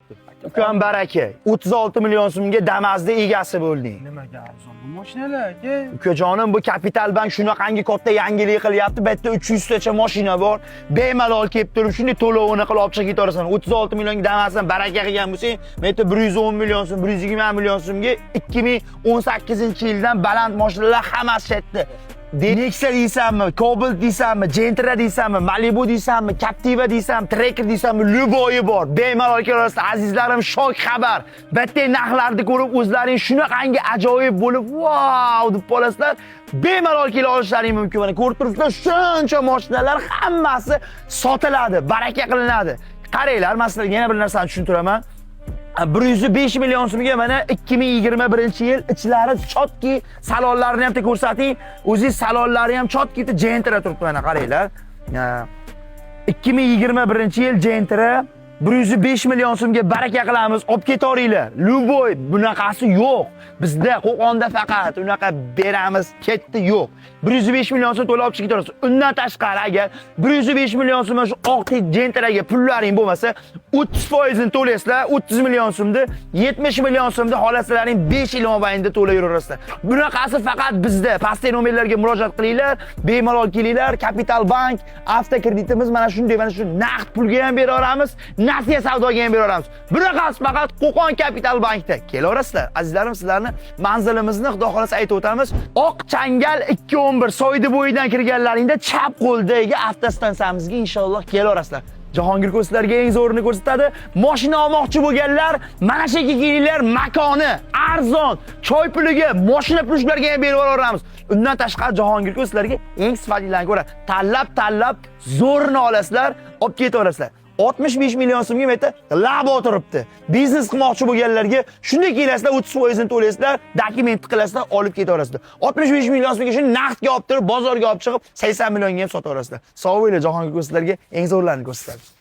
Turibdi. Ukam, baraka. 36 million so'mga Damas'da egasi bo'lding. Nimaga arzon bu mashinalar, aka? Ukajonim, bu Kapital Bank shunaqangi katta yangilik qilyapti. Bu yerda 300 tacha mashina bor. Bemalol kelib turib, shunday to'lovini qilib olib chiqib ketaverasan. 36 millionga Damas'dan baraka qilgan bo'lsang, bu yerda 110 million so'm, 120 million so'mga 2018-yildan baland mashinalar hammasi shu yerda. Nexia deysanmi, Cobalt deysanmi, Gentra deysanmi, Malibu deysanmi, Captiva deysanmi, Tracker deysanmi, любой i bor. Bemalol kelaverasizlar. Azizlarim, shok xabar. Bitta narxlarni ko'rib o'zlaring shunaqangi ajoyib bo'lib, "Vau!" deb qolasizlar. Bemalol kela olishlaring mumkin. Mana ko'rib turibsizlar, shuncha mashinalar hammasi sotiladi, baraka qilinadi. Qaranglar, men sizlarga yana bir narsani tushuntiraman. 105 million so'mga mana 2021-yil, ichlari чёткий, salonlarini ham ko'rsating. O'zingiz salonlari ham чёткий, Gentra turibdi, mana qaranglar. 2021-yil Gentra 105 million so'mga baraka qilamiz, olib ketaveringlar. Любой bunaqasi yo'q. Bizda Qo'qonda faqat unaqa beramiz, ketdi, yo'q. 105 million so'm to'lab olib chiqib ketaverasiz. Undan tashqari, agar 105 million so'm shu oq Gentraga pullaring bo'lmasa, 30% to'laysizlar, 30 million so'mni, 70 million so'mni xohlasalaring 5 yil mobaynida to'layverasizlar. Bunaqasi faqat bizda. Pastdagi nomerlarga murojaat qilinglar, bemalol kelinglar. Kapital Bank avtokreditimiz mana shunday, mana shu naqd pulga ham bera olamiz, nasiya savdoga ham bera olamiz. Bunaqasi faqat Qo'qon Kapital Bankda. Kelaverasizlar. Azizlarim, sizlarni manzilimizni Xudo xolasa aytib o'tamiz. Oq Changal 211 soydi bo'yidan kirganlaringda chap qo'ldagi avtostansiyamizga inshaalloh kelaverasizlar. Jahongir sizlarga eng zo'rini ko'rsatadi. Mashina olmoqchi bo'lganlar mana shu yerga kelinglar, makoni arzon, choy puliga, mashina puliga ham berib yuboramiz. Undan tashqari Jahongir sizlarga eng sifatlilarini ko'radi. Tanlab-tanlab zo'rini olasizlar, olib ketaverasizlar. 65 million so'mga bu yerda Labo turibdi. Biznes qilmoqchi bo'lganlarga shunday kelasizlar, 30% to'laysizlar, dokument qilasizlar, olib ketaverasizlar. 65 million so'mga shuni naqdga olib turib, bozorga olib chiqib, 80 millionga ham sotaverasizlar. Sog' bo'linglar, Jahongir sizlarga eng zo'rlarini ko'rsatadi.